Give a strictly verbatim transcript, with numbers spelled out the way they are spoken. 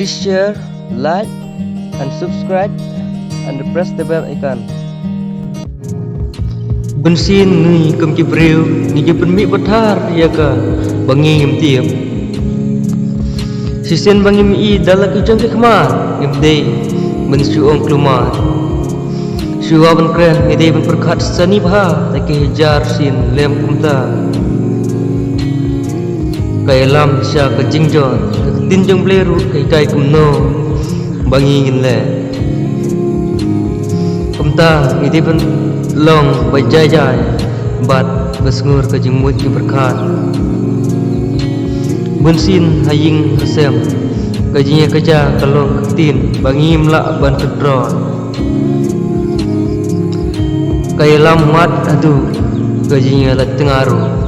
Please share, like, and subscribe, and press the bell icon. Bunsien ngi kum ki briew ngi ju pynmih pathar ïa ka ba ngi ngim tip. Shisien ba ngim i da la ki jong ki khmat ngim dei ban shu ong klumar. Shuwa ban kren ngi dei ban pyrkhat sani bha da ki hajar sien lem kumta. Ka ïalam sha ka jingjot ka ktien jong Blei ruh ka hikai kumno ba ngi ngin leh. Kumta ngi dei ban long ba jai jai bad ba sngur ka jingmut jingpyrkhat. Bunsien ha ïing ha sem ka jingïakajia ka long ka ktien ba ngim lah ban kyntrol. Ka ïalam mat haduh ka jingïalait tnga ruh.